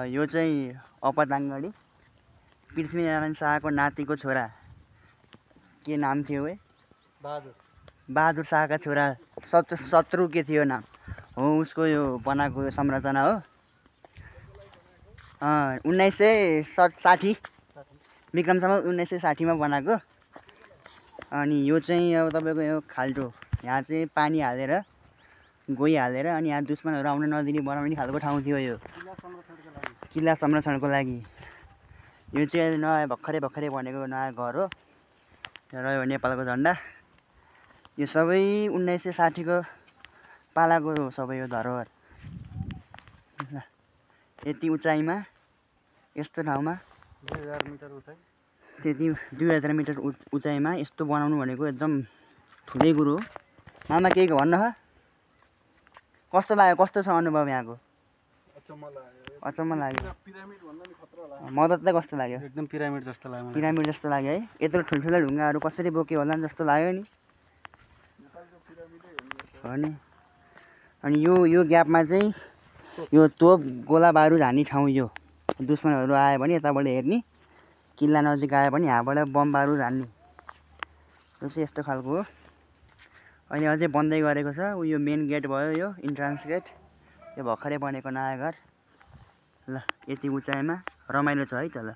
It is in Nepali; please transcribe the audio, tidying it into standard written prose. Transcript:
यो चाहिँ अपदाङगढी पृथ्वीनारायण शाहको नातिको छोरा के नाम थियो है? बहादुर शाहका छोरा शत्रु के थियो नाम हो उसको यो बनाएको संरचना हो। 1960 विक्रम सम्वत 1960 मा बनाएको। अनि यो चाहिँ अब तपाईँको यो खाल्टो यहाँ चाहिँ पानी हालेर गोही हालेर अनि यहाँ दुश्मनहरू आउन नदिने बनाउने खालको ठाउँ थियो यो किल्ला संरक्षणको लागि। यो चाहिँ नयाँ भर्खरै बनेको नयाँ घर हो र यो नेपालको झन्डा। यो सबै 1960 को पालाको हो सबै यो धरोहर। यति उचाइमा यस्तो ठाउँमा 2000 मिटर उचाइ, त्यति 2000 मिटर उचाइमा यस्तो बनाउनु भनेको एकदम ठुलै कुरो हो। मामा केही भन्नु ह? कस्तो लाग्यो? कस्तो छ अनुभव यहाँको? अचम्म लाग्यो। मद्दतलाई कस्तो लाग्यो? एकदम पिरामिड जस्तो लाग्यो। पिरामिड जस्तो लाग्यो है। यत्रो ठुल्ठुलो ढुङ्गाहरू कसरी बोक्यो होला नि जस्तो लाग्यो नि। हो नि। अनि यो ग्यापमा चाहिँ यो तोप गोला बारुद हान्ने ठाउँ यो। दुश्मनहरू आयो भने यताबाट हेर्ने, किल्ला नजिक आयो भने यहाँबाट बम बारुद हान्ने। यो चाहिँ यस्तो खालको हो। अहिले अझै बन्दै गरेको छ। यो मेन गेट भयो, यो इन्ट्रान्स गेट। यो भर्खरै बनेको नयाँ घर। ल यति उचाइमा रमाइलो छ है त ल।